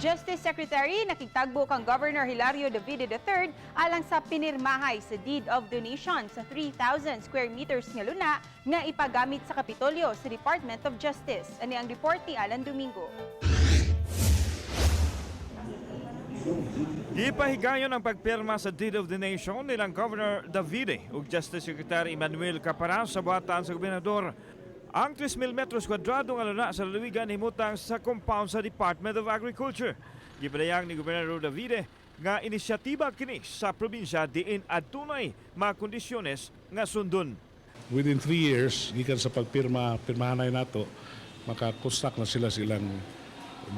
Justice Secretary nakigtagbo kang Governor Hilario Davide III alang sa pinirmahay sa deed of donation sa 3,000 square meters nga luna nga ipagamit sa Kapitolyo sa Department of Justice. Ani ang report ni Alan Domingo. Gipahigayon ang pagpirma sa Deed of Donation nilang Governor Davide ug Justice Secretary Emmanuel Caparas sa buhatan sa gobernador. Ang 3,000 metros kwadrado nga luna sa lalawigan himutang sa compound sa Department of Agriculture. Gipadayag ni Gobernador Davide nga inisyatiba kini sa probinsya diin adunay mga kondisyones nga sundon. Within 3 years, gikan sa pagpirma, pirmahanay nato, makakonstruct na sila silang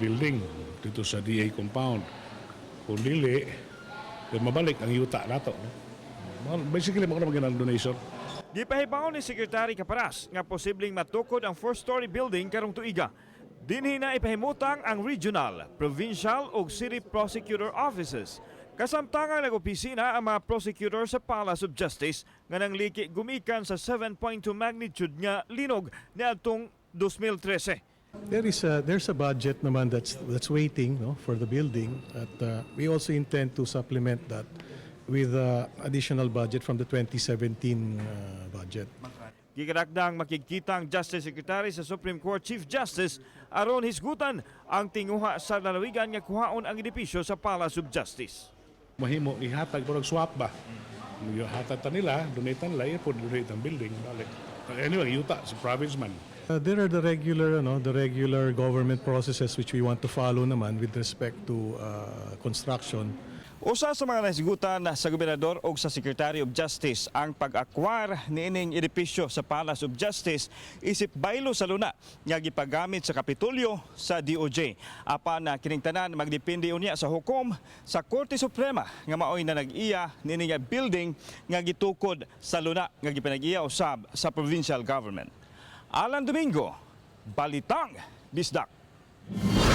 building dito sa DA compound. Kung dili, then mabalik ang yuta nato. No? Basically, mao na ang donation. Gipahibaw ni Secretary Caparas nga posibleng matukod ang four-story building karong tuiga. Dinhi na ipahimutang ang regional, provincial ug city prosecutor offices. Kasamtangang nag-opisina ang mga prosecutor sa Palace of Justice nga nangliki gumikan sa 7.2 magnitude nga linog niadtong 2013. There's a budget naman that's waiting, no, for the building, at we also intend to supplement that with additional budget from the 2017 budget. Gikalakdang makigkita ang Justice Secretary sa Supreme Court Chief Justice aron hisgutan ang tinguha sa lalawigan nga kuhaon ang edipisyo sa Palace of Justice. Mahimo, ihatag, pero swap ba? Ihatag ta nila, donate nila, po donate ang building, balik. Anyway, yuta, sa province man. There are the regular ano, the regular government processes which we want to follow naman with respect to construction. Usa sa mga nahisgutan sa gobernador o sa Secretary of Justice ang pag-akwar niining edipisyo sa Palace of Justice isip baylo sa luna nga gipagamit sa Kapitolyo sa DOJ. Apan na kining tanan magdepende unya sa hukom sa Korte Suprema nga maoy na nag-iya niini nga building nga gitukod sa luna nga gipanag-iya usab sa provincial government. Alan Domingo, Balitang Bisdak.